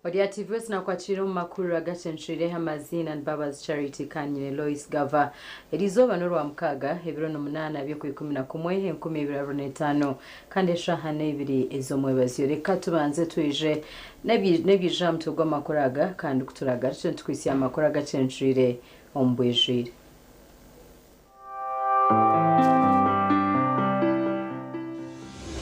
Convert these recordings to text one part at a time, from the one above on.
Ori aha TV West nakwakira omu makuru agacencwire amaziina ni Mbabazi Charity Kanyine Lois Gava. Eriizooba n'orwamukaaga ebiro n'omunaana by'okwikumi na kumwe 2025 kandi eshaaha n'eibiri ez'omwebazyo. Reka tubanze twije n'ebyija aha mutwe gw'amakuru aga kandi ku turagarukye nitukwitsya aha makuru agacencwire omu bwijwire.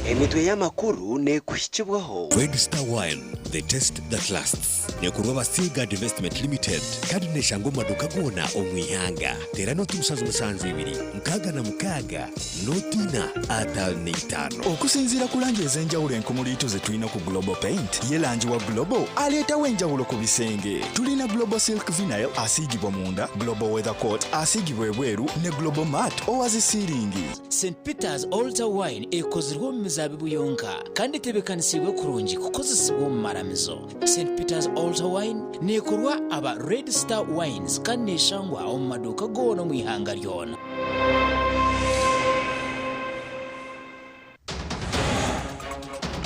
Emitwe y'amakuru neekuhikibwaho. Red Star Wine, the taste that lasts. Neekorwa aba Seaguard Investment Limited kandi neeshangwa omu maduuka goona omu ihanga. Teera nooti 772 66 nooti 4 55. Okusinziira ku langi ez'enjawulo enkumuliitu ze tulina ku Global Paint, ye langi wa Global aleetawo enjawulo ku bisenge. Tulina Global Silk Vinyl asiigibwa munda, Global Weather Coat asiigibwa ebweru ne Global Matte owa zi siiringi. St Peter's Altar Wine ekozirwe omu mizaabibu yonka kandi etebeekanisiibwe kurungi kukozesibwa omu maramizo. St Peter's Altar Wine neekorwa aba Red Star Wines kandi neeshangwa omu maduuka goona omu ihanga ryona.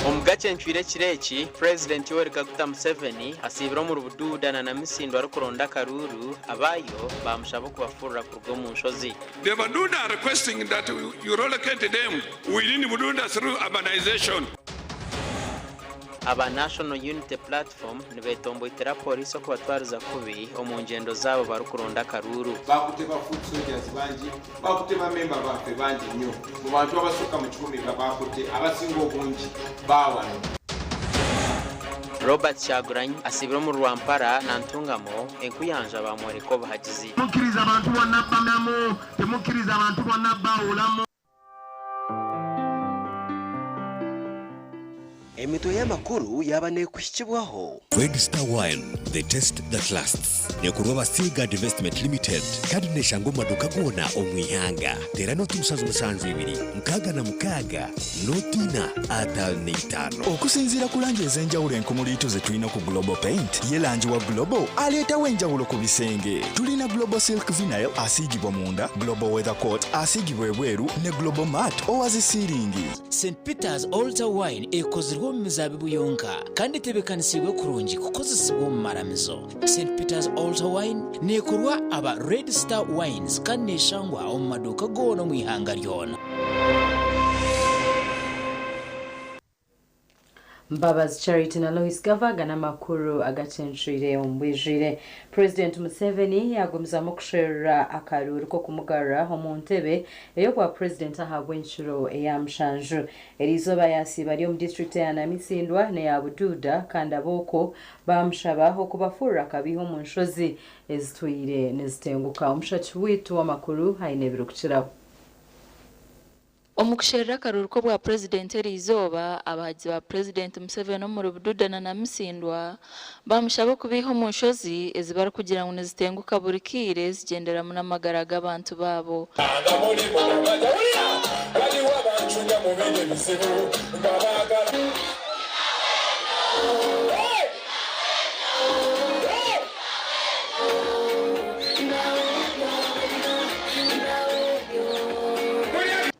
Omu gacencwire ekiro eki, Purezidenti Yoweri Kaguta Museveni asiibire omuri Bududa na Namisindwa arikuronda akaruuru, abaayo baamushaba okubafurura kuruga omu nshozi. The Baduda are requesting that you relocate them within Bududa through urbanization. Aba National Unity Platform nibetomboitera Pooriisi okubatwariza kubi omu ngyendo zaabo barikuronda akaruuru. Bakutte ba foot soldiers bangi, bakutte ba memba baffe bangi nnyo. Mu bantu abasukka mu kikumi babakutte, abasinga obungi baawano. Robert Kyagulanyi asiibire omuri Rwampara na Ntungamo, enkuyanja bamworeka obuhagizi. Temukkiriza bantu bonna bamyamu, temukkiriza bantu bonna baawulamu. Emitwe y'amakuru yaaba neekuhikibwaho. Red Star Wine, the taste that lasts. Neekorwa aba Seaguard Investment Limited kandi neeshangwa omu maduuka goona omu ihanga. Teera nooti 772 66 nooti 4 55. Okusinziira ku langi ez'enjawulo enkumuliitu ze tulina ku Global Paint, ye langi wa Global aleetawo enjawulo ku bisenge. Tulina Global Silk Vinyl asiigibwa munda, Global Weather Coat asiigibwa ebweru ne Global Matte owa zi siiringi. St Peter's Altar Wine ekozirwe omu mizaabibu yonka kandi etebeekanisiibwe kurungi kukozesibwa omu maramizo. St Peter's Altar Wine neekorwa aba Red Star Wines kandi neeshangwa omu maduuka goona omu ihanga ryona. Mbabazi Charity na Lois Gava aga n'amakuru agacencwire omu bwijwire. Purezidenti Museveni yaagumizamu kusherura akaruuru k'okumugarura omu ntebe ey'obwa purezidenti ahabw'enkiro eya mushanju. Eriizooba yaasiiba ari omu disiturikiti eya Namisindwa n'eya Bududa kandi ab'okwo baamushaba okubafurura akabiiha omu nshozi ezitwire nizitenguka. Omushaki waitu w'amakuru aine ebirikukiraho. Omu kusherura akaruuru k'obwa Purezidenti eriizooba, abahagizi ba Purezidenti Museveni omuri Bududa na Namisindwa baamushaba okubaiha omu nshozi ezi barikugira ngu nizitenguka buri kaire zigyenderamu n'amagara g'abantu baabo.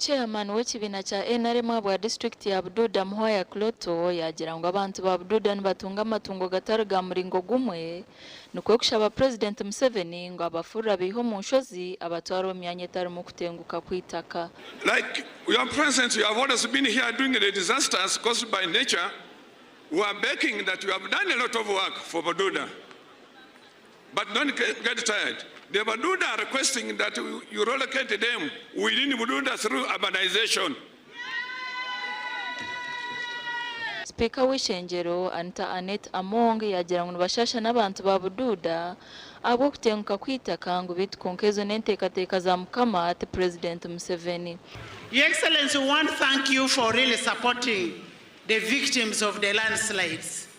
Chairman w'ekibiina kya nrm ahabwa disiturikiti ya Bududa Muhwaya Cloto yaagira ngu abantu ba Bududa nibatunga amatungo gatari ga muringo gumwe nikwo kushaba Purezidenti Museveni ngu abafurure abaihe omu nshozi abatware omu myanya etarimu kutenguka kw'eitaka. Like your presence you have always been here during the disasters caused by nature, we are begging that you have done a lot of work for Bududa. But don't get tired. The Baduda are requesting that you relocate them within Bududa through urbanization. Sipiika w'eishengyero, Anita Annet Among yaagira ngu nibashaasha n'abantu ba Bududa ahabw'okutenguka kw'eitaka ngu beitu kwonka ezo n'enteekateeka za Mukama ti Purezidenti Museveni. Your Excellency, we want to thank you for really supporting the victims of the landslides.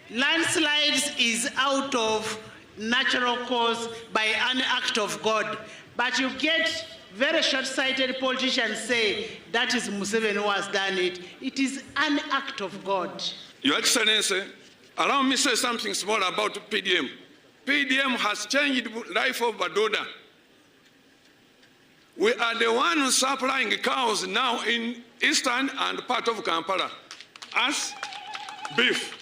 Landslides is out of natural cause by an act of God. But you get very short-sighted politicians say that is Museveni who has done it. It is an act of God. Your Excellency, allow me say something small about PDM. PDM has changed life of Baduda. We are the ones supplying cows now in eastern and part of Kampala as beef.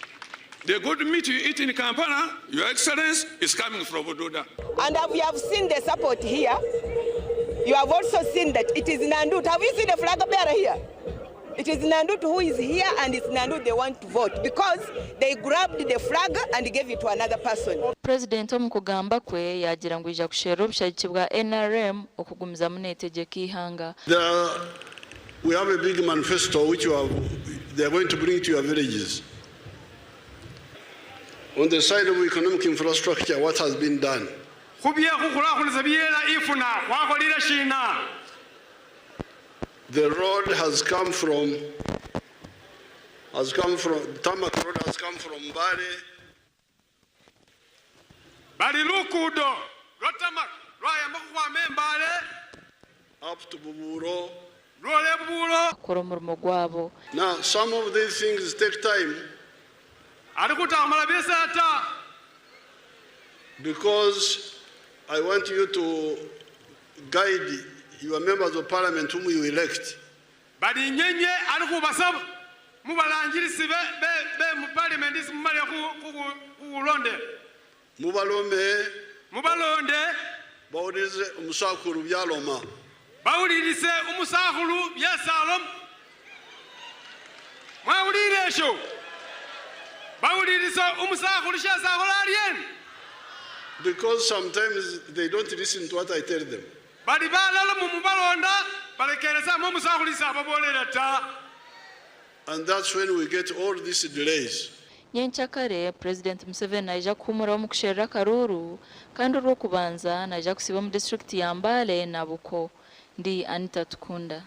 The good meat you eat in Kampala, Your Excellency, is coming from Bududa. And you have seen the support here. You have also seen that it is Nandut. Have you seen the flag bearer here? It is Nandut who is here, and it's Nandut they want to vote because they grabbed the flag and gave it to another person. Purezidenti omu kugamba kwe yaagira ngu aija kusherura obushagiki bwa NRM okugumizamu neetegyeka eihanga. There, we have a big manifesto which you have, they are going to bring to your villages. On the side of economic infrastructure, what has been done? Khubye khukhulakhulisa byela ifuna khwakholile shina? The road has come from, has come from, tarmac road has come from Mbale. Bali lukudo lwa tarmac lwayamba khukhwama Embale up to Buburo. Lwola Buburo. Kukora omurimo gwabo. Now, some of these things take time. Ali khutamala byesela ta. Because I want you to guide your members of parliament whom you elect. Bali nyenye ali khubasaba mubalangilisi be mu parliament isi mumale khulonde. Mubalombe. Mubalonde. Bawulirize omusakhulu byaloma. Bawulirise omusakhulu byesaloma. Mwawulire esho. Bawulirise omusakhulu shesakhola aryena. Because sometimes they don't listen to what I tell them. Bali balala mumubalonda balekeresa mu omusakhulu isababolera ta. And that's when we get all these delays. Nyenkyakare, Purezidenti Museveni naija kuhuumura omu kusherura akaruuru kandi orw'okubanza naija kusiiba omu disiturikiti ya Mbale na Bukwo. Ndi Anita Tukunda.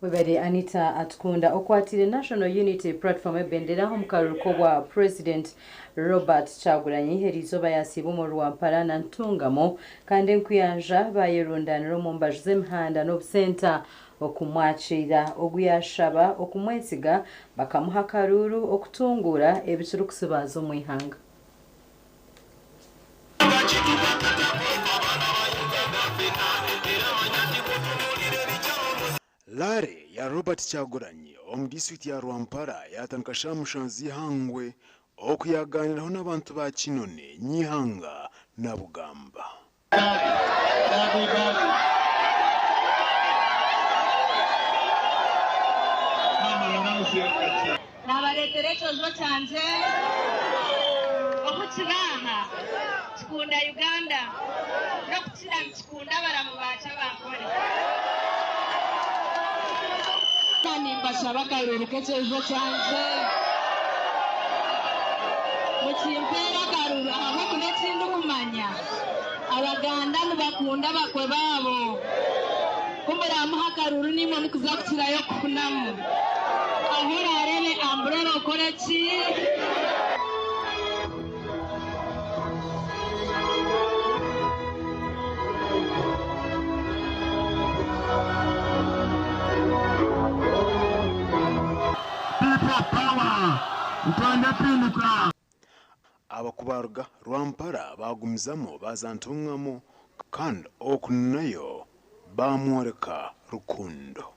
Webare Anita Atukunda. Okwatire National Unity Platform ebendera omu karuru k'obwa President Robert Kyagulanyi eriizooba yasiiba omu Rwampara na Ntungamo kandi enkuyanja bayerundanira omu mbaju z'emihanda n'obusenta okumwakiira ogu yashaba okumwesiga bakamuha akaruru okutunguura ebikirikusibaza omu ihanga. Rally ya Robert Kyagulanyi omu disitulikiti ya Rwampara yatandika shaaha mushanju z'eihangwe okuyaganiraho n'abantu ba Kinoni, Nyihanga na Bugamba. Nabareetera ekyozo kyangye okukiraha kikunda Uganda n'okukira nikikunda abaramu bakyo bankore. Nimbashaba akaruru k'ekyozo kyangye mukimpeere akaruru ahabw'okuba ekindi kumanya Abaganda nibakunda abakwe baabo kumuramuha akaruru nimwe mukuza kukirayo kufunamu aho orarebe amburera okore ki. People power, Uganda pinduka. Abakubaruga Rwampara bagumizamu baza Ntungamo kandi oku nayo bamworeka rukundo.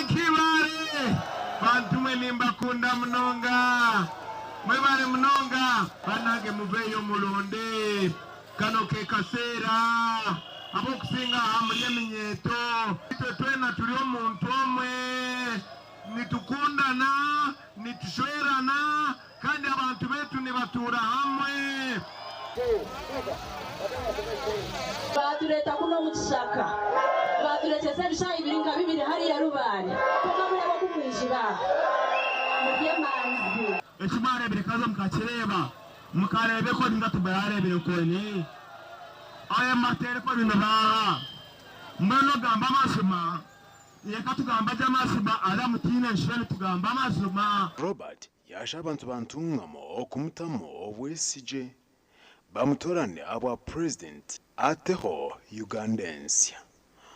Kibare bantu mwe nimbakunda munonga mwebare munonga banange muveyo mulonde kano ke kaseera abokusinga aha muri eminyeeto itwe twena turi omuntu omwe nitukundana nitushwerana kandi abantu betu nibatuura hamwe. Batureta kuno mu kishaka baturetesa ebishayi biri nka bibiri hariya Rubare kuko muraba kumwijiba murye manzi ekimwarebire kaza mukakireba mukarebe ko ninga tubayarebire kweni aya matere ko bino baha mbwenu ogamba amazima reka tugamba gy'amazima ara mutiine nshureni tugamba amazima. Robert yasha abantu ba Ntungamo okumutamu obwesigye bamutorane abwa president ateho Uganda ensya.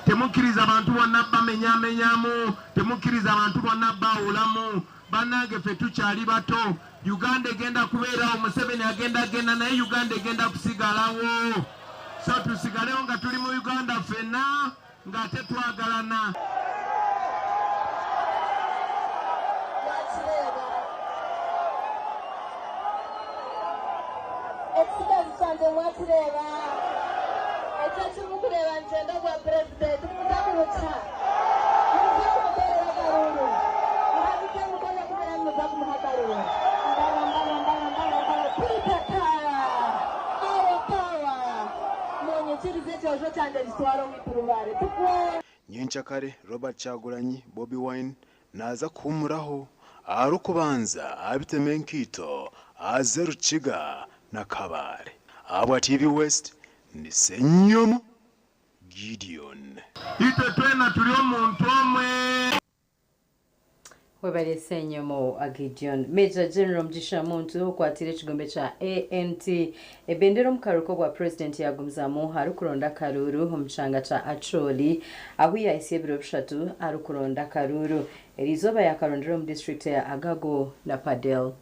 Temukkiriza abantu bonna bamenyamenyamu, temukkiriza abantu bonna bawulamu. Bannange ffe tukyali bato, Uganda egenda kubeerawo, Museveni agenda agenda naye Uganda egenda kusigalawo. So tusigalewo nga tuli mu Uganda ffenna ng'ate twagalana. Mwakireeba? Ekisigazi kyangye mwakireeba? Ekyo eki murikureeba nikyenda obwa purezidenti. Nimuza kubukiha. Nimuza kumuteerera akaruuru. Muhanike emikono kumanya ngu nimuza kumuha akaruuru. Mbara, mbara, mbara, mbara, mbara. Peter Kawa! Our power! Munyikirize ekyojo kyangye nkitware omu iturubaare. Tukwe! Nyenkyakare, Robert Kyagulanyi, Bobi Wine, naaza kuhuumuraho aharikubanza abiteme enkaito aze Rukiga na Kabale. Ahabwa TV West, ndi Ssenyomo Gideon. Itwe twena turi omuntu omwe. Webare Ssenyomo Gideon. Major General Mugisha Muntu okwatire ekigombe kya ANT ebendera omu karuko bwa Purezidenti yagumizamu arikuronda akaruuru omu kyanga kya Acholi ahu yahisya ebiro bishatu arikuronda akaruuru. Eriizooba yakarondera omu disiturikiti ya Agago na Pader.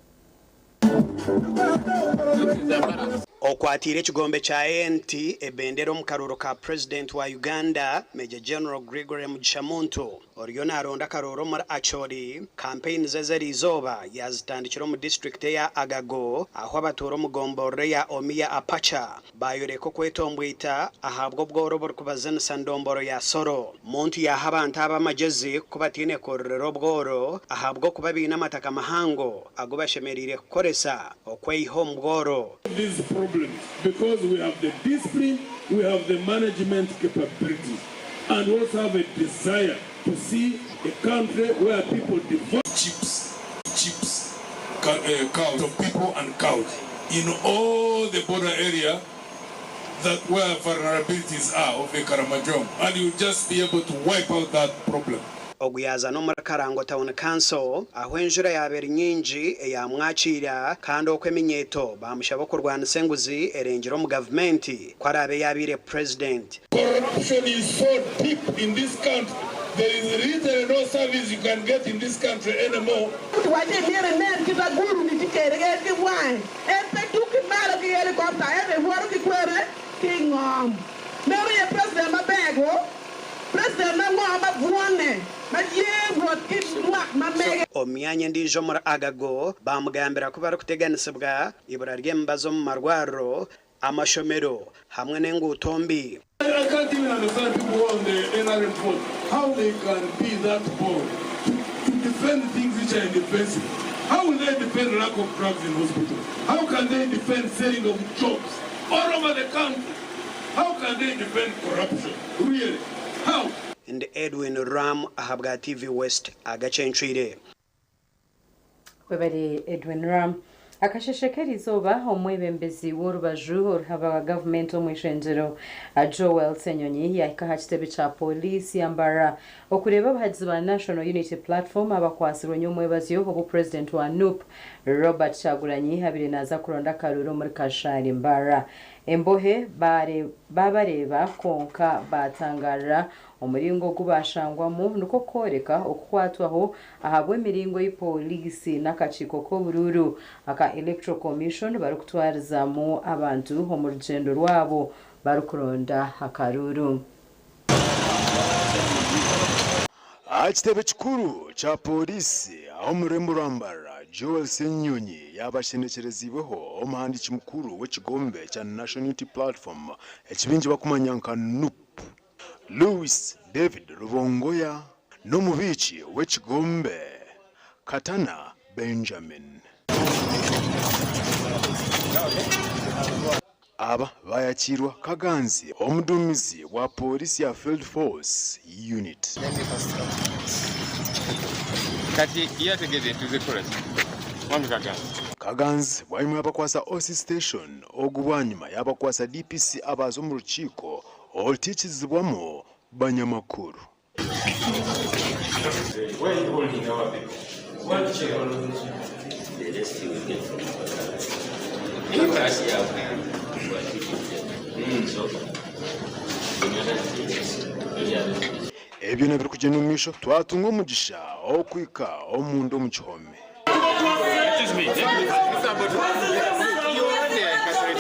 Okwatiire ekigombe kya ANT ebendera omu karuuru ka Purezidenti wa Uganda, Major General Gregory Mugisha Muntu oriyo naronda akaruuru omuri Acholi, kampeyini ze ez'eriizooba yazitandikira omu disiturikiti eya Agago ahu abatuura omu gomborora eya Omiya Apacha Baayoreka okwetombwita ahabw'obworo oburikubazinisa ndomboro ya Soro. Muntu yaaha abantu aba amagyezi ku bataine kuririra obworo ahabw'okuba baine amataka mahango agu bashemereire kukoresa okweyiha omu bworo. These problems because we have the discipline, we have the management capabilities and we also have a desire to see a country where people devote. Chips, chips, cows of people and cows in all the border area that where vulnerabilities are of the Karamajong, and you just be able to wipe out that problem. Ogu yaaza n'omuri Karango Town Council ahu enjura yaaba eri nyingi eyamwakiira kandi okwo eminyeeto baamushaba okurwanisa enguzi erengire omu gavumenti ku araabe yaabaire Purezidenti. Corruption is so deep in this country, there is literally no service you can get in this country anymore. Waci imito inen kit ma guruni tye kwede ki wange. En pe tuk ki malo ki helicopter ento ewoto ki kwene ki i ngom. Meno aye president maber go, president ma ngo ma bwone ma ye wot ki lwak ma mege. Omu myanya endiijo omuri Agago baamugambira ku barikuteganisibwa eibura ry'emibazi omu marwariro, amashomero hamwe n'enguuto mbi. I can't even understand people who are on the NRM board, how they can be that bold to defend things which are indefensible. How will they defend lack of drugs in hospitals? How can they defend selling of jobs all over the country? How can they defend corruption? Really? How? Ndi Edwin Ram ahabwa TV West agacencwire. Webare Edwin Ram. Akasheshe k'erizooba, omwebembezi w'orubaju oruhaba gavumenti omu ishengyero, Joel Ssenyonyi yahika aha kitebe kya Pooriisi ya Mbarara okureeba abahagizi ba National Unity Platform abakwatsirwe nyomwebazyo obu Purezidenti wa nup, Robert Kyagulanyi abaire naaza kuronda akaruuru omuri Kashari Mbarara. Embohe baabareeba kwonka baatangaarira Omuringo ogu baashangwamu nikwo kworeka okukwatwaho ahabw'emiringo ei pooriisi n'akakiiko k'oburuuru aka Electoral Commission barikutwarizamu abantu omu rugyendo rwabo barikuronda akaruuru. Aha kitebe kikuru kya Pooriisi omu rurembo rwa Mbarara, Joel Ssenyonyi yaaba ashendekyereziibweho omuhandiiki mukuru w'ekigombe kya National Unity Platform eki baingi barikumanya nka nup, Louis David Rubongoya n'omubiiki w'ekigombe Katana Benjamin. Aba bayakiirwa Kaganzi omuduumizi wa Pooriisi ya Field Force Unit. Kati ye ategeeze ntuze kukola ki? Mwami Kaganzi. Kaganzi bwanyima yabakwasa OC Station ogu bwanyima yabakwasa DPC abaaza omu rukiiko Otiikizibwamu banyamakuru. Ebyo nabirikugyenda omu maisho twatunga omugisha okuhika omunda omu kihome.